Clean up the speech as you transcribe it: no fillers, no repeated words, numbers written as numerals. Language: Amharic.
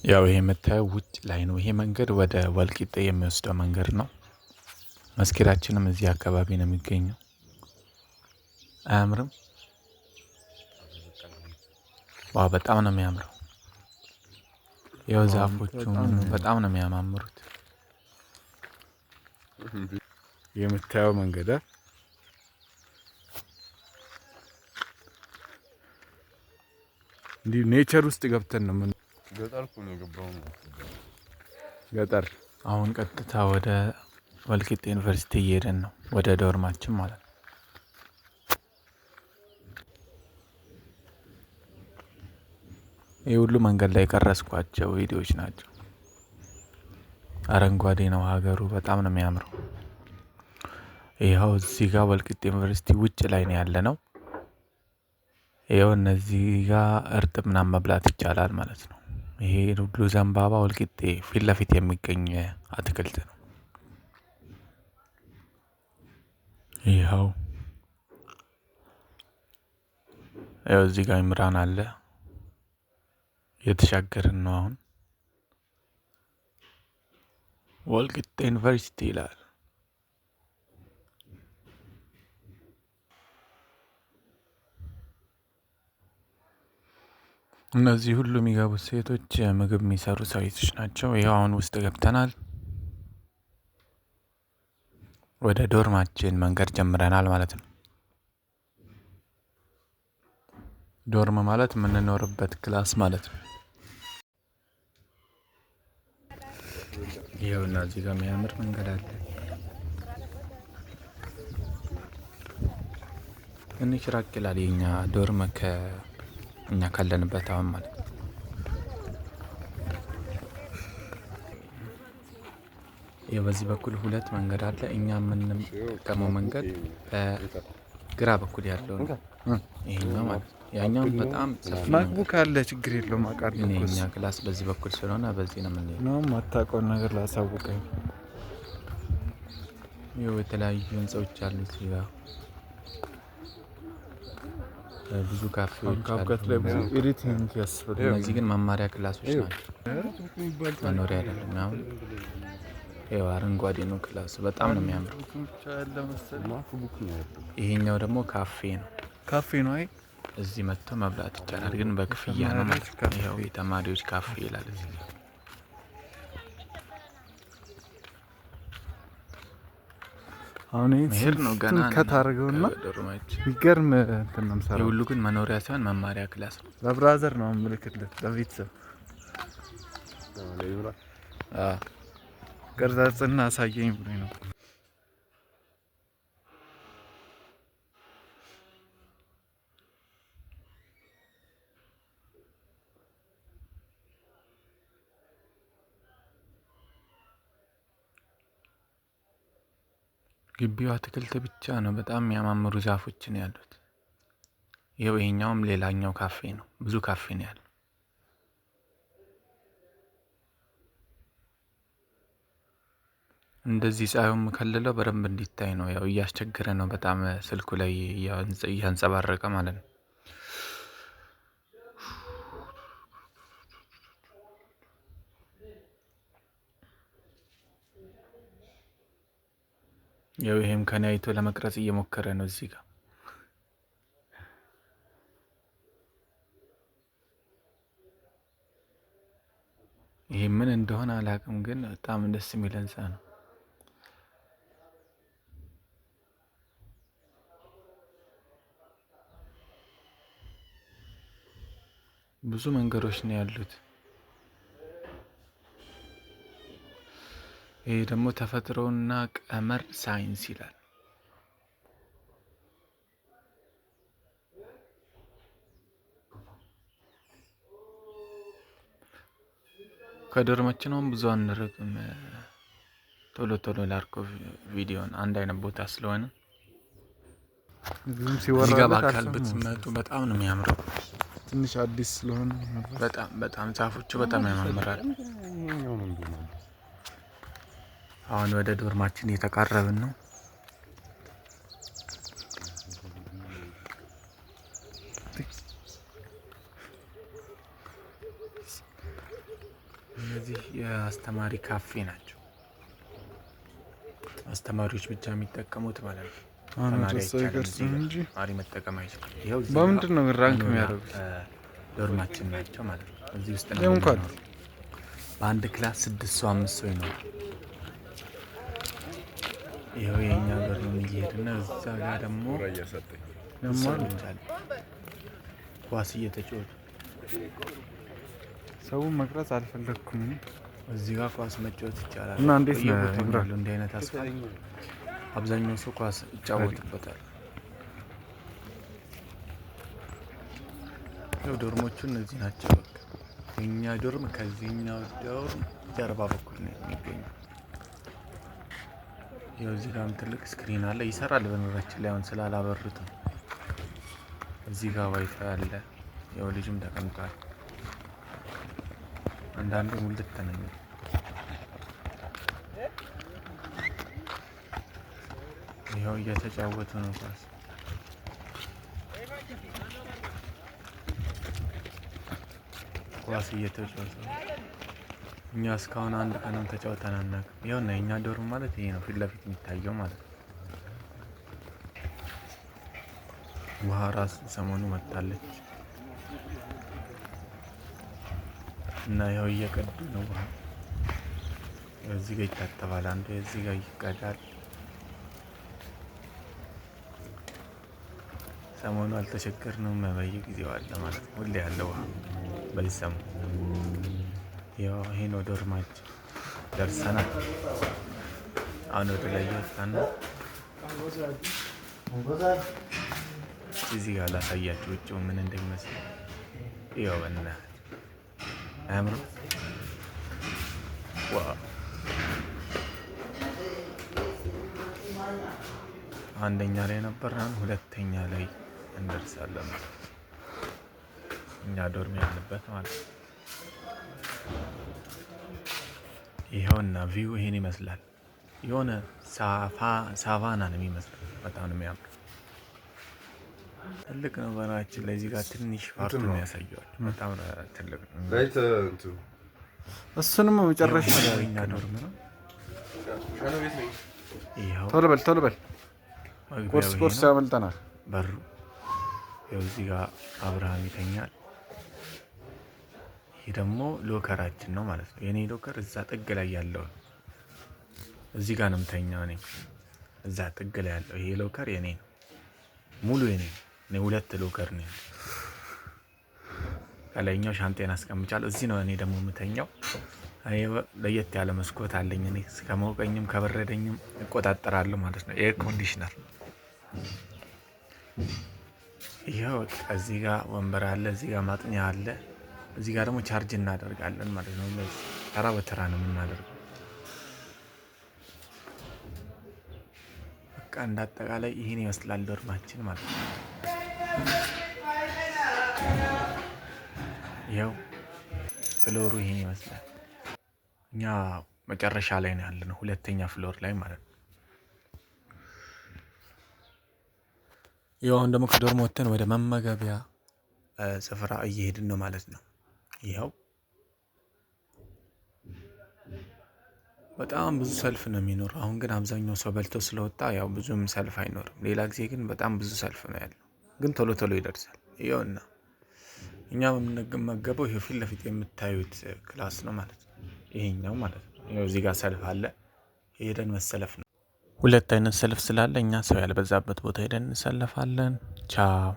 ያው ይሄ የምታየው ውጭ ላይ ነው። ይሄ መንገድ ወደ ወልቂጤ የሚወስደው መንገድ ነው። መስጊዳችንም እዚህ አካባቢ ነው የሚገኘው። አያምርም? Wow፣ በጣም ነው የሚያምረው። ያው ዛፎቹ በጣም ነው የሚያማምሩት። የምታየው መንገድ እንዲህ nature ውስጥ ገብተን ነው። ገጠር እኮ ነው የገባው። ገጠር። አሁን ቀጥታ ወደ ወልቂጤ ዩኒቨርሲቲ እየሄድን ነው፣ ወደ dorm ኣችን ማለት ነው። ይህ ሁሉ መንገድ ላይ የቀረጽኳቸው ቪዲዮዎች ናቸው። አረንጓዴ ነው ሀገሩ፣ በጣም ነው የሚያምረው። ይኸው እዚህ ጋር ወልቂጤ ዩኒቨርሲቲ ውጭ ላይ ነው ያለነው። ይኸው እነዚህ ጋር እርጥብ ምናምን መብላት ይቻላል ማለት ነው። ይሄ ሁሉ ዘንባባ ወልቂጤ ፊት ለፊት የሚገኝ አትክልት ነው። ይኸው እዚህ ጋር ኢምራን አለ። የተሻገርን ነው አሁን። ወልቂጤ ዩኒቨርሲቲ ይላል። እነዚህ ሁሉ የሚገቡት ሴቶች ምግብ የሚሰሩ ሴቶች ናቸው። ይኸው አሁን ውስጥ ገብተናል። ወደ dorm ኣችን መንገድ ጀምረናል ማለት ነው። Dorm ማለት የምንኖርበት class ማለት ነው። ይኸውና እዚህ ጋር የሚያምር መንገድ አለ። ትንሽ ራቅ ይላል የኛ dorm ከእኛ ካለንበት አሁን ማለት ነው። ይኸው በዚህ በኩል ሁለት መንገድ አለ። እኛ የምንጠቀመው መንገድ በግራ በኩል ያለው ነው፣ ይሄኛው ማለት ነው። ያኛው በጣም ሰፊ ነው። MacBook አለ፣ ችግር የለውም አውቃለሁ እኮ የኛ class በዚህ በኩል ስለሆነ በዚህ ነው የምንሄደው። ነው የማታውቀውን ነገር ላሳውቀኝ። ይኸው የተለያዩ ህንጻዎች አሉ እዚህ ጋር፣ ብዙ ካፌዎች አሉ። CapCut ላይ ብዙ editing ያስፈልጋል። እነዚህ ግን መማሪያ class ኦች ናቸው፣ መኖሪያ አይደለም። አሁን ይኸው አረንጓዴ ነው class ኡ፣ በጣም ነው የሚያምረው። MacBook ነው ያለው። ይሄኛው ደግሞ ካፌ ነው። ካፌ ነው። አይ እዚህ መጥቶ መብላት ይቻላል፣ ግን በክፍያ ነው ማለት ነው። ይኸው የተማሪዎች ካፌ ይላል እዚህ ጋር። አሁን ይሄን መሄድ ነው ገና ስልቱን cut አድርገውና ከ dorm ኣችን። የሚገርም እንትን ነው የምሰራው። የሁሉ ግን መኖሪያ ሳይሆን መማሪያ class ነው። ለ brother ነው የምልክለት፣ ለቤተሰብ ቅርጻጽና አሳየኝ ብሎኝ ነው። ግቢው አትክልት ብቻ ነው። በጣም የሚያማምሩ ዛፎች ነው ያሉት። ይኸው ይሄኛውም ሌላኛው ካፌ ነው። ብዙ ካፌ ነው ያለው። እንደዚህ ፀሐዩን የምከልለው በደንብ እንዲታይ ነው። ያው እያስቸገረ ነው በጣም ስልኩ ላይ እያንጸባረቀ ማለት ነው። ያው ይሄም ከኔ አይቶ ለመቅረጽ እየሞከረ ነው እዚህ ጋር። ይሄ ምን እንደሆነ አላውቅም፣ ግን በጣም ደስ የሚል ህንፃ ነው። ብዙ መንገዶች ነው ያሉት። ይሄ ደግሞ ተፈጥሮና ቀመር ሳይንስ ይላል። ከ dorm ኣችን አሁን ብዙ አንርቅም። ቶሎ ቶሎ ላድርገው ቪዲዮን፣ አንድ አይነት ቦታ ስለሆነ። ብዙም እዚህ ጋር ሲወራለት በአካል አልሰማሁም። ብትመጡ በጣም ነው የሚያምረው። ትንሽ አዲስ ስለሆነ ነበር። በጣም በጣም ዛፎቹ በጣም ያማምራል። ይሄኛው ነው እንደውም አዲስ። አሁን ወደ dorm ኣችን እየተቃረብን ነው። እነዚህ የአስተማሪ ካፌ ናቸው። አስተማሪዎች ብቻ የሚጠቀሙት ማለት ነው። አሁን ተማሪ ወደ እሱ አይቻልም አይቀርጽም እዚህ ጋር። እንጂ። ተማሪ መጠቀም አይችልም። ይኸው እዚህ በምንድን ጋር ነው ግን rank መኖሪያ፣ የሚያደርጉት? Dorm ኣችን ናቸው ማለት ነው። እዚህ ውስጥ ነው ለምን እንኳን? የምንኖረው። በአንድ class ስድስት ሰው፣ አምስት ሰው ይኖራል። ይኸው የእኛ dorm እየሄድን ነው። እዛ ጋር ደግሞ እያሳጠኝ ሰዎች አሉ፣ ኳስ እየተጫወቱ። ሰውን መቅረጽ አልፈለግኩም እኔ። እዚህ ጋር ኳስ መጫወት ይቻላል። እና እንዴት ነው በየቦታው ኢምራን? ያለው እንዲህ አይነት አስፋልት አብዛኛው ሰው ኳስ ይጫወትበታል። ያው dorm ኦቹ እነዚህ ናቸው። በቃ የኛ dorm ከዚህኛው dorm ጀርባ በኩል ነው የሚገኘው። ይኸው እዚህ ጋርም ትልቅ screen አለ፣ ይሰራል። በነገራችን ላይ አሁን ስላላበሩት ነው። እዚህ ጋር ዋይፋይ አለ። ያው ልጁም ተቀምጧል። አንዳንዱ ሙልት ነው የሚለው። ይኸው እየተጫወቱ ነው ኳስ። ኳስ እየተጫወቱ ነው። እኛ እስካሁን አንድ ቀንም ተጫውተን አናውቅም። ይኸውና የእኛ dorm ማለት ይሄ ነው፣ ፊት ለፊት የሚታየው ማለት ነው። ውሃ ራሱ ሰሞኑ መጣለች እና ይኸው እየቀዱ ነው ውሃ። እዚህ ጋር ይታጠባል፣ አንዱ እዚህ ጋር ይቀዳል። ሰሞኑ አልተቸገርንም፣ በየጊዜው አለ ማለት ነው። ሁሌ ያለ ውሃ በዚህ ሰሞን። ያው ይሄ ነው dorm ኣችን፣ ደርሰናል። አሁን ወደ ላይ እየወጣን ነው። እዚህ ጋር ላሳያችሁ ውጭው ምን እንደሚመስል። ይኸው በእናትህ አያምርም? Wow! አንደኛ ላይ ነበር፣ አሁን ሁለተኛ ላይ እንደርሳለን። እኛ dorm ያለበት ማለት ነው። ይኸውና view ይሄን ይመስላል። የሆነ ሳቫና ነው የሚመስለው። በጣም ነው የሚያምር። ትልቅ ነው። በነገራችን ላይ እዚህ ጋር ትንሽ part ነው ያሳየዋል። በጣም ትልቅ ነው። Light እንትኑ እሱንም መጨረሻ ይኸው የእኛ dorm ነው። ሻነ ቤት ነኝ። ይኸው ቶሎ በል፣ ቶሎ በል። መግቢያው ቁርስ ይሄ ቁርስ ነው። ያመልጠናል። በሩ ይኸው እዚህ ጋር አብርሃም ይተኛል። ይሄ ደግሞ locker ኣችን ነው ማለት ነው። የኔ locker እዛ ጥግ ላይ ያለው ነው። እዚህ ጋር ነው የምተኛው እኔ፣ እዛ ጥግ ላይ ያለው ይሄ locker የኔ ነው፣ ሙሉ የኔ ነው። እኔ ሁለት locker ነው ያለው። ከላይኛው ሻንጤን አስቀምጫለሁ። እዚህ ነው እኔ ደግሞ የምተኛው። እኔ ለየት ያለ መስኮት አለኝ። እኔ ከሞቀኝም ከበረደኝም እቆጣጠራለሁ ማለት ነው። Air conditioner። ይኸው በቃ እዚህ ጋር ወንበር አለ፣ እዚህ ጋር ማጥኛ አለ። እዚህ ጋር ደግሞ charge እናደርጋለን ማለት ነው። በዚህ ተራ በተራ ነው የምናደርገው። በቃ እንደ አጠቃላይ ይህን ይመስላል dorm ኣችን ማለት ነው። ይኸው floor ኡ ይህን ይመስላል። እኛ መጨረሻ ላይ ነው ያለነው፣ ሁለተኛ floor ላይ ማለት ነው። ይኸው አሁን ደግሞ ከ dorm ወጥተን ወደ መመገቢያ ስፍራ እየሄድን ነው ማለት ነው። ይኸው በጣም ብዙ ሰልፍ ነው የሚኖረው። አሁን ግን አብዛኛው ሰው በልቶ ስለወጣ ያው ብዙም ሰልፍ አይኖርም። ሌላ ጊዜ ግን በጣም ብዙ ሰልፍ ነው ያለው፣ ግን ቶሎ ቶሎ ይደርሳል። ይኸውና እኛ የምንመገበው ይኸው ፊት ለፊት የምታዩት class ነው ማለት ነው። ይሄኛው ማለት ነው። ይኸው እዚህ ጋር ሰልፍ አለ፣ ሄደን መሰለፍ ነው። ሁለት አይነት ሰልፍ ስላለ እኛ ሰው ያልበዛበት ቦታ ሄደን እንሰለፋለን። ቻው።